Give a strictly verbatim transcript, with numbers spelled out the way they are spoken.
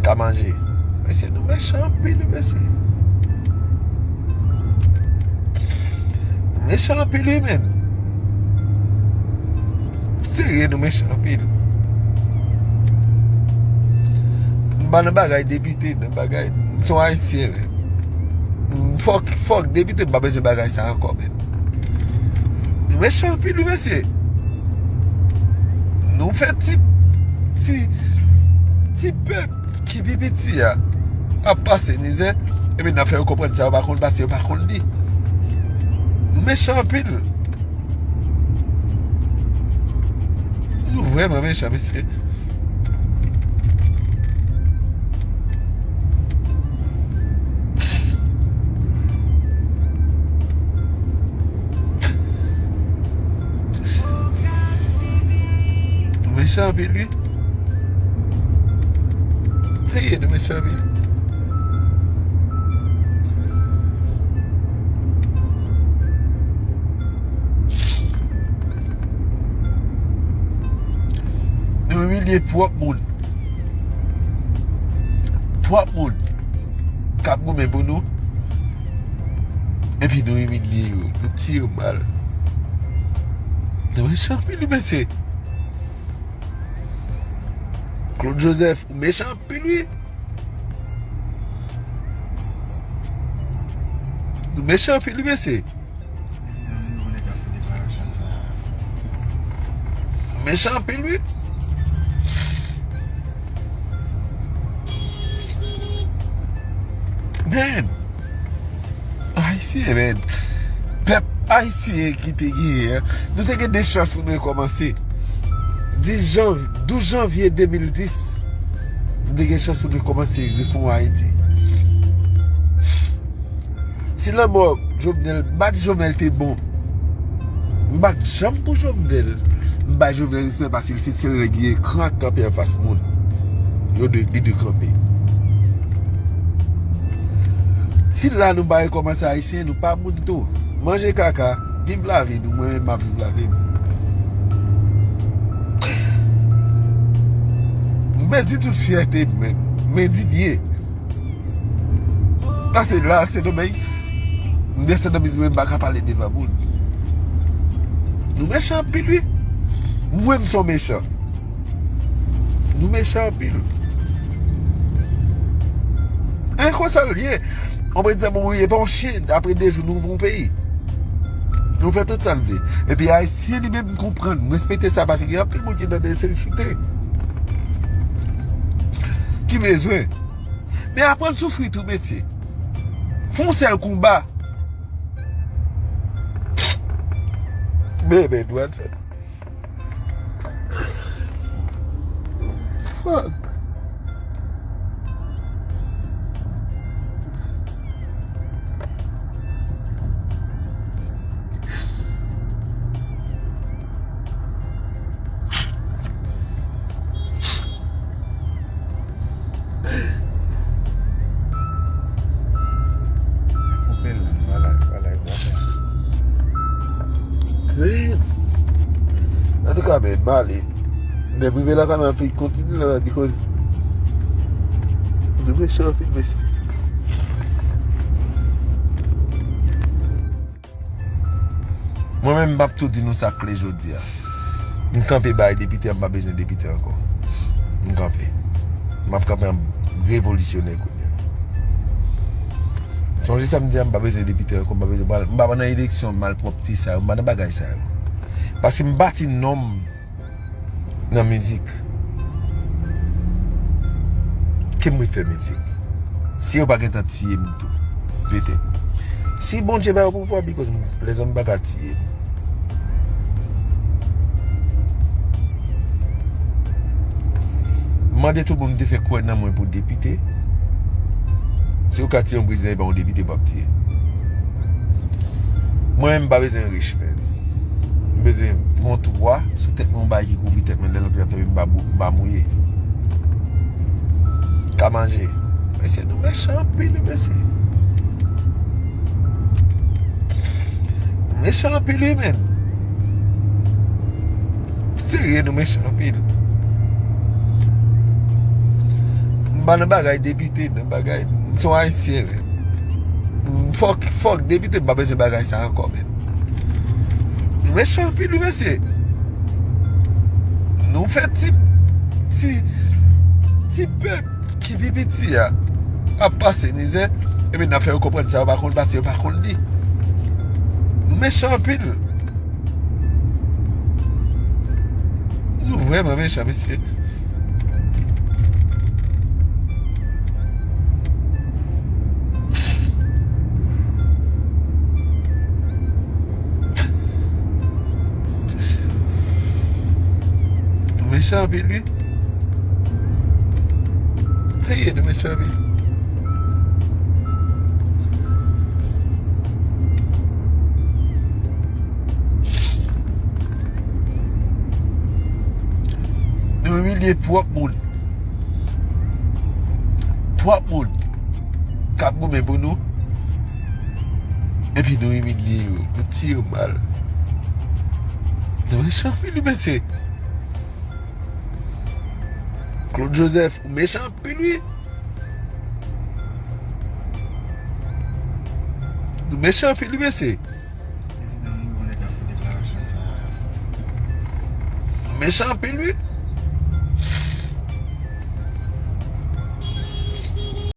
Ka manje. Mesye, nou mechan anpil, wi, mesye. Nou mechan anpil, wi, menn. Serye, nou mechan anpil. M pa nan bagay depite, nan bagay, m se yon Ayisyen, menn. Fòk, fòk depite, m pa bezwen bagay sa ankò, menn. Nou mechan anpil, wi, mesye. Nou fè ti, ti, ti pèp ki pi piti a ap pase mizè, epi n ap fè yo konprann sa yo pa konn pase, yo pa konn li. Nou mechan anpil. Nou vrèman mechan, mesye. Nou mechan anpil, wi. Serye, nou mechan anpil. Nou imilye pwòp moun. Pwòp moun k ap goumen pou nou. Epi nou imilye yo. Nou tiye yo bal. Nou mechan anpil, wi, mesye. Claude Joseph, ou mechan anpil, wi. Nou mechan anpil, wi, mesye. Mechan anpil, wi. Man. Ayisyen, man. Pèp ayisyen ki te genyen an, nou te gen de chans pou nou rekòmanse. Dis janv-, douz janvye de mil dis, nou te gen chans pou nou rekòmanse refon Ayiti. Si lanmò Jovenel, m pa di Jovenel te bon. M pa t janm pou Jovenel. M bay Jovenel respè paske se sèl nèg ki gen kran kanpe anfas moun. Yo dwe, li dwe kanpe. Si la nou pa rekòmanse ayisyen, nou pa moun tou. Manje kaka, viv lavi nou, mwen menm m ap viv lavi m. M pèdi tout fyète m, men, men Didier. Pase la, Sendomeng. M desann nan mizik, men m pa ka pale devan moun. Nou mechan anpil, wi. Mwen, m se yon mechan. Nou mechan anpil. E konsa l ye. Yon prezidan mouri, e pa yon chen, apre de jou, nou ouvri yon peyi. Nou fè tout sa n vle. Epi Ayisyen li menm konprann, m respekte sa, paske gen anpil moun ki nan nesesite. Ki bezwen. Men aprann soufri tou, mesye. Fè yon sèl konba. Men, men, dwat sa. Fuck. Koupe l, vwala, vwala, vwala. Wi. Antouka, men, m ale. Men prive la kanal fi kontinye la, because nou mechan anpil, mesye. Mwen menm, m p ap tou di nou sa klè jodi a. M kanpe bay depite a, m pa bezwen depite ankò. M kanpe. M ap kanpe an revolisyonè kounye a. Sonje sa m di a, m pa bezwen depite ankò, m pa bezwen pral, m pa nan eleksyon malpwòpte sa yo, m pa nan bagay sa yo. Paske m bati non m nan mizik. Ke m ret fè mizik? Si yo pa gentan tiye m tou, petèt. Si Bondye ba yo pouvwa, because m, lèzòm pa ka tiye m. M mande tout moun te fè kwè nan mwen pou depite. Si yo ka tiye yon prezidan, e pa yon depite m ap tiye. Mwen menm, m pa bezwen rich, men. M bezwen gen yon twa sou tèt mwen, yon bagay ki kouvri tèt mwen, lè lòt yo ap tann m pa bou-, m pa mouye. Ka manje. Mesye, nou mechan anpil, wi, mesye. Nou mechan anpil, wi, menn. Serye, nou mechan anpil. M M pa nan bagay depite, nan bagay, m se yon Ayisyen, men. M fòk, fòk depite, m pa bezwen bagay sa ankò, men. Nou mechan anpil, wi, mesye. Nou fè ti, ti, ti pèp ki pi piti a ap pase mizè, epi n ap fè yo konprann sa yo pa konn, paske yo pa konn li. Nou mechan anpil. Nou vrèman mechan, mesye. Nou mechan anpil, wi. Serye, nou mechan anpil. Nou imilye pwòp moun. Pwòp moun k ap goumen pou nou. Epi nou imilye yo. Nou tiye yo bal. Nou mechan anpil, wi, mesye. Claude Joseph, ou mechan anpil, wi. Nou mechan anpil, wi, mesye. Nou mechan anpil, wi.